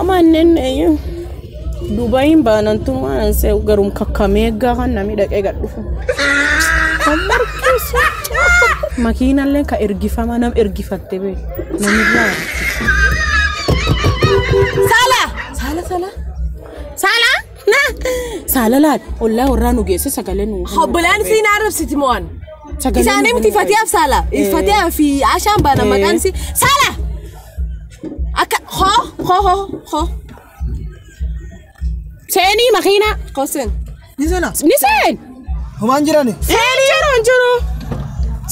Manneen Dubayin baanan tun waan se'u garuu kakkameeggaa kan namni dhaqee gad dhufu. Kan barkeessu makiinallee ka ergifama nam ergifatte bee namirraa. Saala! Saala saala! Saala! Na! Saala laal ollaa warraa nu geesse sagalee nu. Obbolaan siin arrabsiti mo'an. Isaanii miti Fatihaaf Saala. Fatihaa fi Ashaan baana maqaan isii Saala! Akka hoo hoo hoo hoo. Seenii makiinaa. Kosin. Ni seena. Ni seen! Homaan jirani. Seen jiru hin jiru.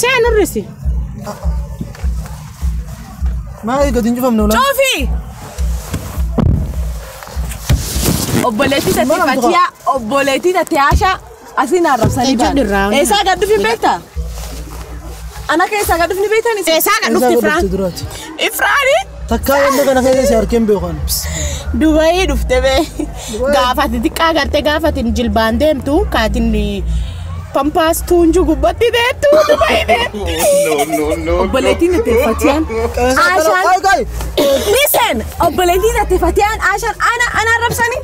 Seen urrisi. Maali gadi hin cufamne ulaan? Cuufi! Obboleettii tattee Fatihaa, obboleettii tattee Ashaa asiin arrabsanii Ejja baana. Eessaa gad dhufi beektaa? Ana keessaa gad dhufni beektan isin? Eessaa gad dhufti Ifraan? Duraati. Ifraani? Takkaa wanta kana keessa si harkeen beekan. Dubayii dhufte bee. Gaafati xiqqaa gartee gaafatin jilbaan deemtu kaatin pampaas tuunju gubbatti deemtu Dubayii deemti. Obboleettiin tattee Fatihaan. Ashaan. Ay ay. Listen! Obboleettiin tattee Fatihaan Ashaan ana ana arrabsanii?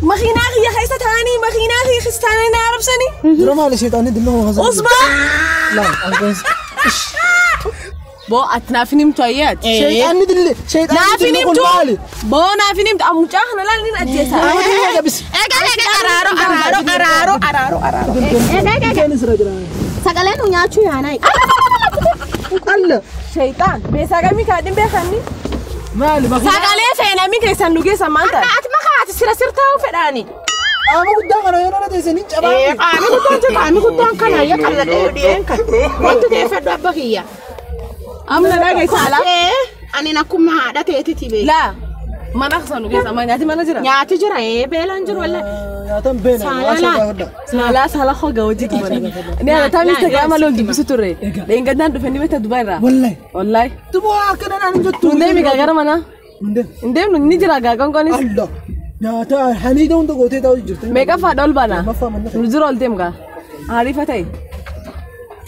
Makiinaa kiyya keessa taa'anii makiinaa kiyya keessa taa'anii na arrabsanii? Dura maali sheexaanni dilloo hasa. Usmaa! Laa ankees. Boo ati naaf hin himtu ayyaati. Sheexaanni dille sheexaanni Naaf hin dille kun himtu! maali? Boo naaf hin himtu! Mucaa kana laal ni ajjeesa. Nama dille gabis. Egaa egaa araaro araaro araaro araaro araaro. Egaa egaa Keenis irra jira. sagalee nu nyaachuu yaanaa. Alla. Shayxaan beesaa gamii kaadhin beekanni? Maali makiinaa? Sagalee seenamii keessan nu geessan maal ta'a? Ati makaati sira sirtaa'uu fedhaani. Qaama guddaa kana yoo nana teesse ni cabaa. Qaamni guddaan jiru qaamni guddaan kana ayya qalladhee dhiyeen kan. Wanti ta'e fedhu abba kiyya. Amma dhagee saala. Ani akkuma haadha ta'eetiti beeku. Laa mana keessa nu geessan nyaati mana jira. Nyaati jira beelaan jiru wallee. Nyaatan beena. Saala gaafadha. Saala saala hoga hojii dubara. Ni ana taa'ee Instagram loon dubbisu turre. Dheengadaan dhufanii beektaa Dubaay irraa. Wallahi. Wallahi. Duboo akkana naan hin jettu. Hin deemi gaagara mana. Hin deemu. Hin deemnu ni jira gaagaan qonis. Alla. Nyaata haniida hunda gootee taa'u jirti. Meeqa faadha ol baana? Lammaffaa manna Nu jira ol deem gaa. Hariifa ta'e.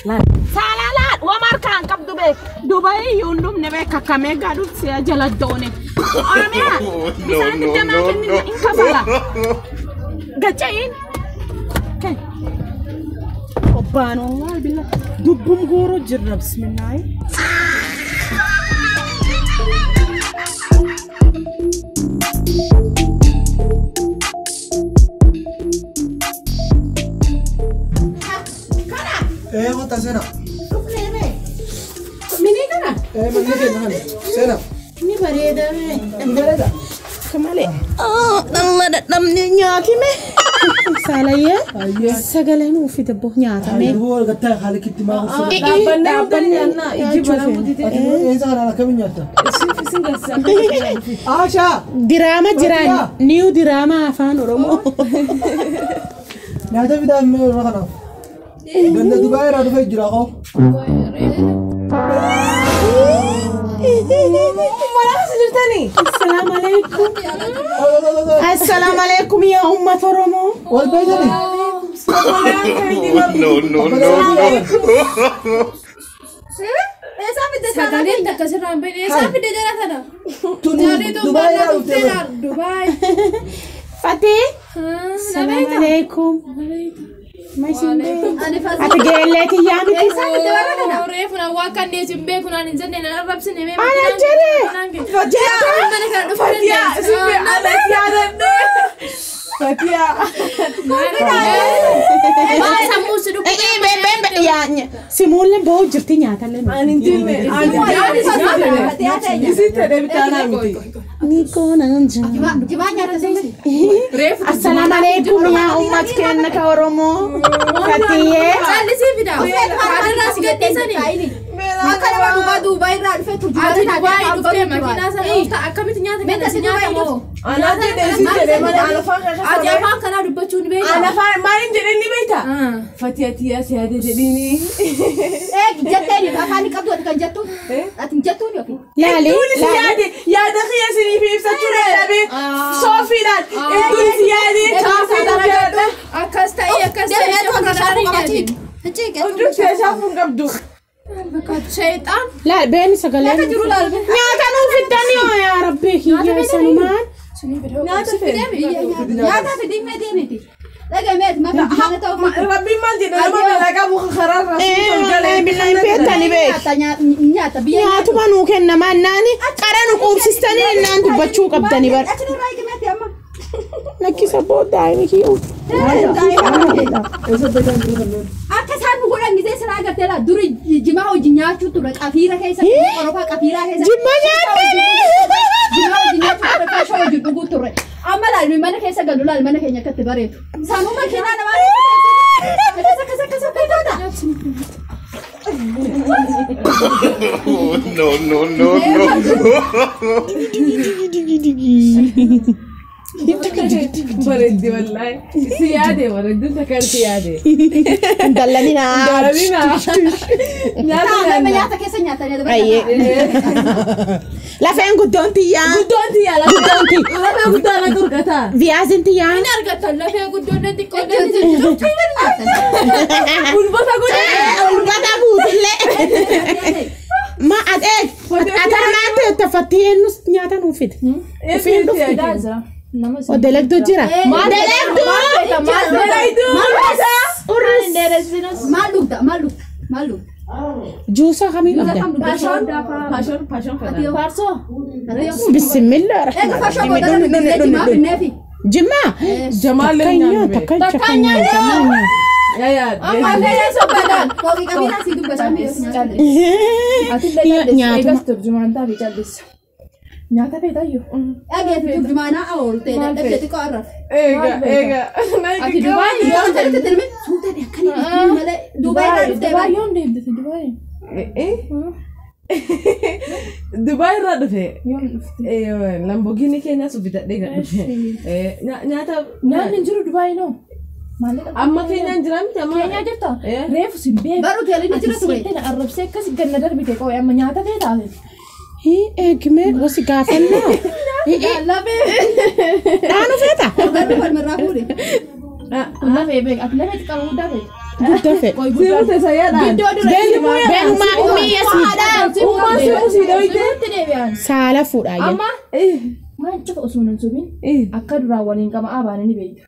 Laal. Saalalaan wama harkaan qabdu beek. Dubaayii iyyuu hin dhumne beek kakkamee gaadhuuf si'a jala doone. Oromiyaa bisaan digdamaa kennin hin kafala. Gacha'iin. Obbaan wallahi billah dubbum guuruu jirra bismillaahi. Ee kottaa seena. Minii kana Ee manni keenya kana. Seena. ni bareeda bee. Ni bareeda. Malee. Dhamma dadhabne nyaatime. Saalayyee. Ayyee. Sagalee nuuf fide boo nyaatame. Duboo argattaa haala kitti maa uffata. Dhaabbannee hunda nyaannaa iji banamuu didee. Ati eessa kanaan akkamiin nyaatta? Isin garsiisa. Ashaa. Diraama jiraan niiw diraama afaan Oromoo. Nyaata fidaa mee warra kanaaf. Ganda Dubaay irraa dhufee jira koo. Mana keessa jirtanii? Assalaamu alaikum. Assalaamu alaikum yaa uummata Oromoo. Wal beekanii? No, no, no, no. Eessaa fidde saala Sagaleen takka sirraan bahe. Eessaa fidde jara kana? Tuni Jaarri tun Dubaay baanaa irraa dhuftee dhuftee bara. Dubaay. Fatih. Na Assalaamu beekta? alaikum. Na beekta. Ani fas Ati geellee kiyyaa miti. Eessaa fidde warra kana? Reefu na waan kanneen hin beeku naan hin jenne nan arrabsine mee Ana jedhe. Fatihaa. Mana kana dhufuu Fatihaa. Isin dandeessu. ala yaadadhe. Fatihaa. Maal sammuu si dhukkubee? Simuulleen ba'uu jirti nyaatallee. Ani hin deemne. Ani Fatihaa teenya. Isin ta'e bitaanaa miti. Nikoonaan jira. Jimaa nyaata sirri. Reefu Assalaamu alaikum yaa uummata keenya ka Oromoo. Fatiyyee. Callisii fida. Haadharraa si gadhiisanii. Akka nama dhugaa Dubaay irraa dhufee turjumaana Ati taatee Dubaay afaan dhuftee baruu makiinaa sana oofta akkamitti nyaata kana Meeshaa si nyaata Dubaay moo? Ana jedhe isin jedhe malee ana afaan kana Ati keessa afaan kanaa dubbachuu ni beektaa? Ana afaan maaliin jedhe ni beektaa? Fatihaa tiyyaa si yaade jedhiini. Eeg jetteen afaan hin qabdu ati kan jettu. Ati hin jettuun yookiin. Laali. Hedduun si yaade yaada kiyya isiniif ibsachuu dadhabee soofiidhaan hedduun si yaade kaafii dalagadha. Akkas ta'ee akkas ta'ee Deemee kana tola hin qabatiin. nyaatin. Laal beeni sagalee. Nyaata nuu fiddanii oo yaa rabbii kiyya isanumaan. Nyaata fidii deemiti. Rabbiin maal jedha nama dalagaa muka karaarraa Billahi beektani beek. Nyaatuma nuu kennamaa naani qara nu quubsistanii innaan dubbachuu qabdani bara. Lakkisa booda daa'imni kiyya. Akka isaan nu godhan gisee silaa agartee laa duri jimaa hojii nyaachuu ture qafiira keessa qorofaa qafiiraa keessa. Jimma nyaatanii. Jimaa hojii nyaachuu ture faashoo hojii dhuguu ture. Amma laal mana keessa galu laal mana keenya akkatti bareedu. Saanuu makiinaa namaa akkas akkas akkas akkas goota. No, no, no, no. Bareeddi wallaahi. Si yaade bareeddi takkaan si yaade. Dallanina. Dallanina. Nyaata keessa nyaatanii. Ayyee. Lafeen guddoon tiyyaa. Guddoon tiyyaa Guddoon tiyyaa. Lafee guddoon akka argataa. Viyaazin tiyyaa. Inni argatan lafee guddoon xiqqoo Gulbata godhee. Gulbata guutillee. Ma ati atarmaan tafattii eenyus nyaata nuu fide. Ofiin dhufti. Odelegduu jira. Odelegduu. Maal dhugda maal dhugda maal dhugda. Juusa kamii dhugda? Paashoon fedha. Farsoo. Bismillah. Eega faashoo booda jimaa finneefi. Jimmaa. Jamaallee nyaannu. Takka nyaannu. Yaa. Ammallee sobbadaan. Kookii qabiinaa si dubbachaa miidhagina. Nyaatuma. Nyaata feetaayyuu. Dhageetti turjumaanaa ooltee dadhabdee xiqqoo arrafe. Eega eega. Ati Dubaay yoom deemte? Suutee akkanii malee Dubaay irraa dhuftee Dubaay yoom deemte Dubaay? Dubaay irraa dhufe. Yoom dhufte? Lamborghini keenyaas bitadhee gad dhufe. Nyaata. Nyaanni hin jiru Dubaay noo. Amma keenyaan jira miti amma. Keenyaa jirta? Reefu si beeku. Baruu teelini jira ture. Ati sitti arrabsee akkas ganna darbite qoo'e amma nyaata feetaa? Eegime wasi gaafannaa. Dhaanu feeta? Walmarraa fuudhe. Lafee beek ati lafee xiqqaa guddaa feeta. Guddaa feeta. Siimute sayyaadhaan. Beenumaa ummiyya si. Ummaa simu si dhawite. Saala fuudhaa jira. Amma waan cufa osoo hin sobin akka duraan waliin qaba abaana ni beekta.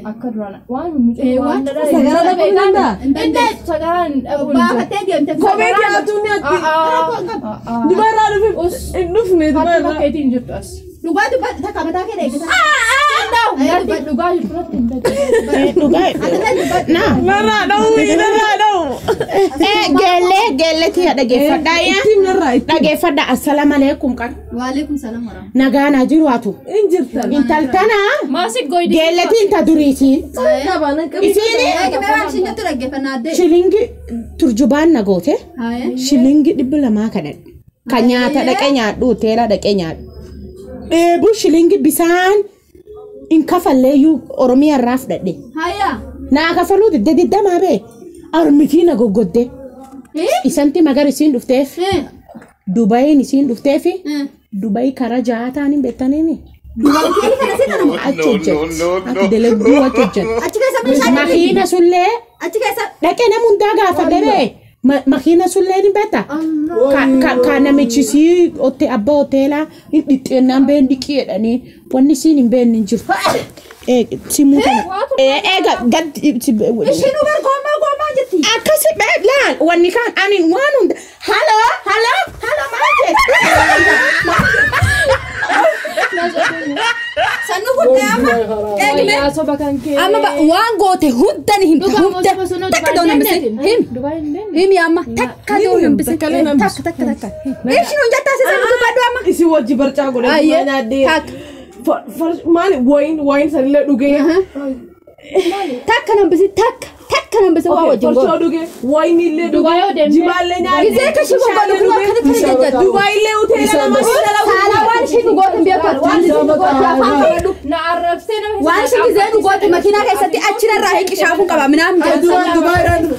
Akka duraan waan waan Sagara dhaquu hin danda'a. Sagaraan dhaquu hin Baafattee deemte. Kophee keewwatuun ni atti. Dubaay irraa dhufe hin dhufne Dubaay Haati irraa. bakka ittiin jirtu as. Dhugaa dubbadhu takka mataa kee eeggata. Nyaati dhugaa jirtu irratti hin beektu. Dhugaa. Naa. Narraa dha'u narraa dha'u. Geellee geellee tiyya dhageeffadhaa yaa. Ittiin narraa ittiin. Dhageeffadhaa assalaamu alaikum qan. Waalaikum salaam warahmatullahi. Nagaa naa jiru atu. Hin jirtan. Intaltanaa. Maasii goydi. Geelletiin ta duriitiin. Qabaan qabi. Isiin Eegime waan ishiin jettu dhaggeeffannaa addee. shilingi turjubaan na goote. Shilingi 200 kadhadhe. Kan nyaata dhaqee nyaadhu hoteela dhaqee nyaadhu. Dheebuu shilingi bisaan hin kafalleeyyuu Oromiyaa irraa fudhadhe. Hayyaa. Naa kafaluu didde diddamaa bee. Armitii na goggodde. Isanti magar isiin dhufteef. Dubayiin isiin dhufteef. Dubayii karaa jaataan hin beektaniini. Dubaay keenya kana si kana. Achi hojjetti. Ati dalagduu achi hojjetti. Achi keessa meeshaa Makiina sullee achi keessa dhaqee nama hundaa gaafadhe bee. Makiina sullee ni beekta. Ka namichi sii abbaa hoteelaa hin dhixxeennaan been dhiqii jedhanii wanni siin hin beekne hin jiru. Simuu kana. Eega gad. Ishiin ubar goomaa goomaa jetti. Akkasi laal wanni kaan ani waan hunda haloo haloo haloo maal jette. Sannu guddaa amma. Eegime. Amma waan goote hunda ni himta hunda. Takka doon hambise. Him. Himi amma takka doon hambise. Takka takka takka. Ishiin hun jettaa si sannu dubbadhu amma. Isin wajji barcaa godhe. Ayyee. Nyaadhee. Takka. Maali wayin wayin sanillee dhugee. Takka nambisi takka takka nambisi waa wajjin Farshoo goote. dhugee wayinillee Dubaay yoo dhugee deemte. jimaallee nyaadhee. Gizee akka ishii goggootu kun akkana tana jajjaddu. Dubaayillee hoteela nama Saala waan ishiin dhugootu hin beektu. Waan ishiin dhugootu afaan qabadhu. Na arrabsee nama Waan ishiin gizee dhugootu makiinaa keessatti achirarraa hiqi shaafuu qaba minaan jedhu. Dubaay irraa dhufe.